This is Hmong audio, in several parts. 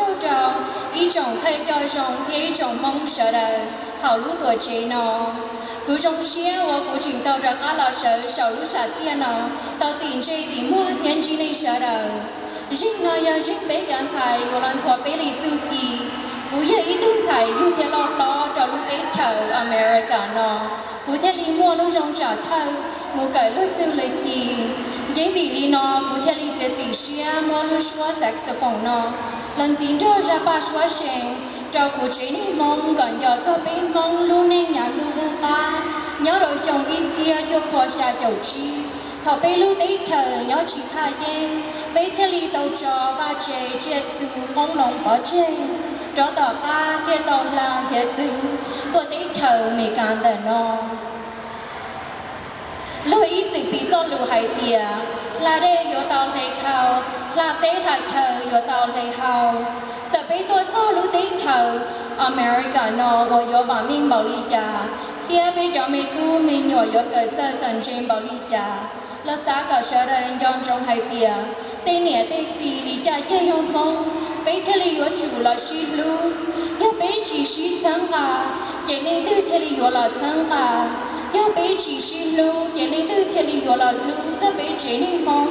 Ua tsaug rau ib tsoom thawj coj zoo thiab ib tsoom Hmoob sawv daws hauv lub tuam tsev no. Kuv zoo siab uas kuv tseem tau rov qab los sawv saum lub sam thiaj no tau tim ntsej tim muag thiab ntsib nej sawv daws. Zeej no yog zeej peb cov ntxhais yuav los nthuav peb li txuj ci. Kuv yog ib tug ntxhais yug thiab loj hlob rau lub teb chaws America no, kuv thiaj li muaj lub zoo tsam thawj mus kawm lub txuj lw ci. Yeej vim li no kuv thiaj li txiav txim siab muab lub suab saxophone no los ntxiv nrog zaj paj suab see rau kuv tsev neeg Hmoob kom nco txog peb Hmoob lub neej nyav ntuj qub qab nyob rau xyoo ib txhiab cuaj puas xya caum tsib, thaum peb lub teb chaws nyob tsis thaj yeeb, peb thiaj li tau tso vaj tse tsiaj txhu qoob loo pov tseg, rov tom qab thiaj tau hla hiav txwv tuaj teb chaws Amelikas ntawm no. Luag ib txwm piv txoj lus hais tias, hla dej yuav tau hle khau, hla teb hla chaw yuav tau hle hau. Txawm peb tuaj txog lub teb chaws America no uas yuav vam meej npaum li cas, thiab peb cov me tub me nyuam yuav kawm txawj kawm ntse npaum li cas, los xav kom sawv daws nco ntsoov hais tias, tej niam tej txiv li cas yeej yog Hmoob, peb thiaj li yuav tsum los sib hlub. Yog peb tsis sib txhawb nqa, ces leej twg thiaj li yuav los txhawb nqa? Yog peb tsis sib hlub, ces leej twg thiaj li yuav los hlub txog peb tsev neeg Hmoob?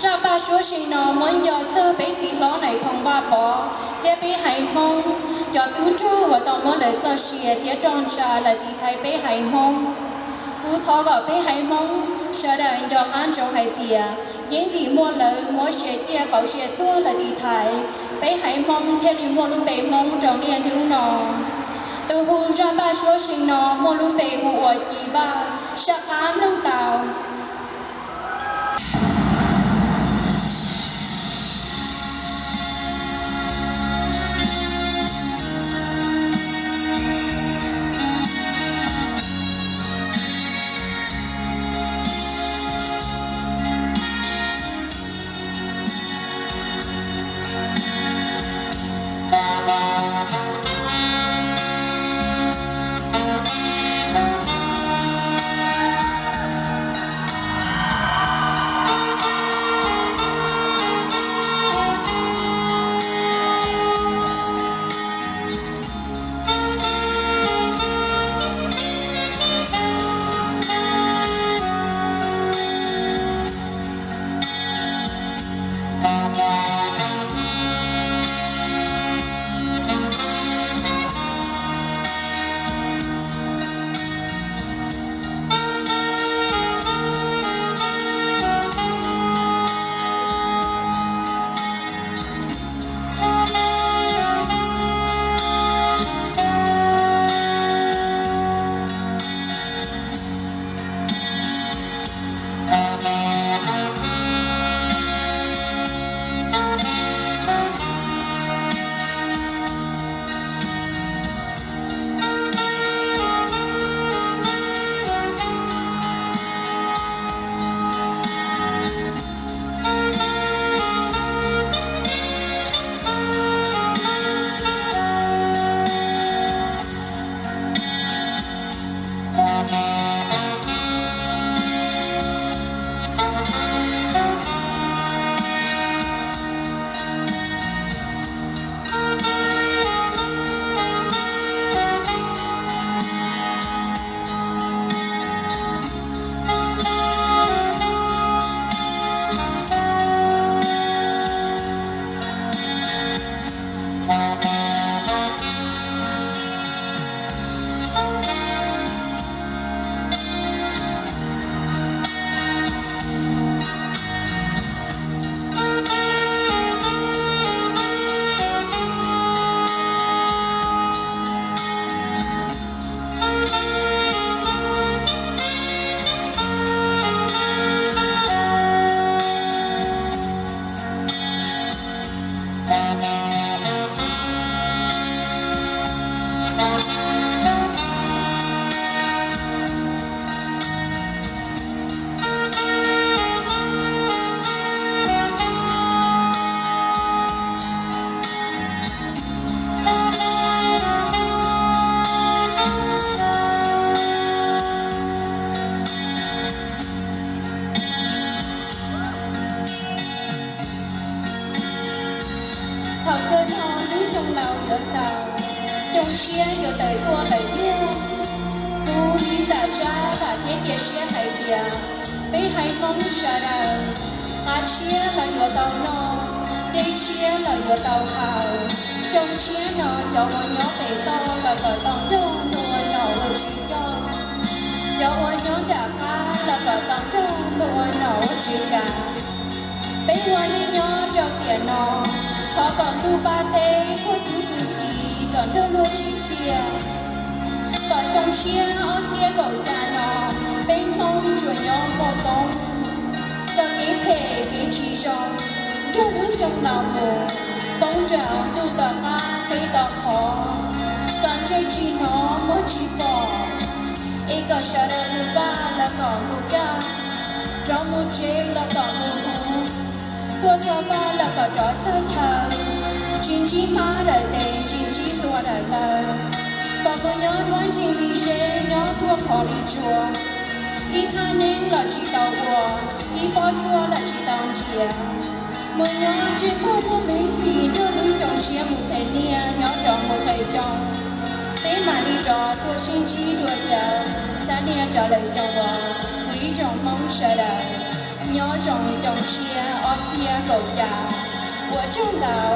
Zaj paj suab see no muab nco txog peb txiv hlob Nais Phoo Vaj Pov thiab peb haiv Hmoob cov tub rog uas tau muab lawv txoj sia thiab roj ntsha lawm tiv thaiv peb haiv Hmoob. Kuv thov kom peb haiv Hmoob sawv daws nco qab ntsoov hais tias, yeej vim muaj lawv muab sia ciaj pauv sia tuag lawm tiv thaiv, peb haiv Hmoob thiaj li muaj lub npe Hmoob rau niaj hnub no. Tus hu zaj paj suab see no muaj lub npe hu ua Ci Vaj, saj qab mloog tau. Xyoo tshiab yuav tawm tuaj lawm tiag. Kuv li xam tsab vam thiab cia siab hais tias peb haiv Hmoob sawv daws, qab tshiab los yuav tau noj, dej tshiab los yuav tau haus. Xyoo tshiab no cov uas nyob pem toj los kom tau nrog luag ua nom ua tswv coj, cov uas nyob nram qab los kom tau nrog luag ua nom ua tswv kav. Peb ua neej nyob rau tiam no, thov kom ntuj pab teb, tuaj tub tu kiv kom nrog luag sib txia, kom xyoo tshiab ob txhiab kaum xya no peb Hmoob tsuas nyob muaj poob, kom kev phem kev tsis zoo nrog lub xyoo no mus poob nrog ntuj tom qab teb tom qhov, kom ntsej tsis hnov muag tsis pom, es kom sawv daws mus vaj los kom mus kaj, rov mus tsev los kom mus hu, tuaj txog vaj los kom rov txog chaw, tsis ntsib hmab daim tes tsis ntsib hlua daim taw, kom mus nyob ruab nrig li zeb nyob ruaj khov li tsua, ib thaj neeb los tsis tau ua, ib pob tsuas los tsis tau nrhiav, mus nyob ntsej muag tuaj me ntxhi nrog lub xyoo tshiab mus them niaj nyob rov mus them xyoo, peb mam li rov tuaj sib ntsib dua rawv, xa niaj rov lawm xyoo os, kuv ib tsoom Hmoob sawv daws, nyob zoo xyoo tshiab ob txhiab kaum xya, ua tsaug ntau.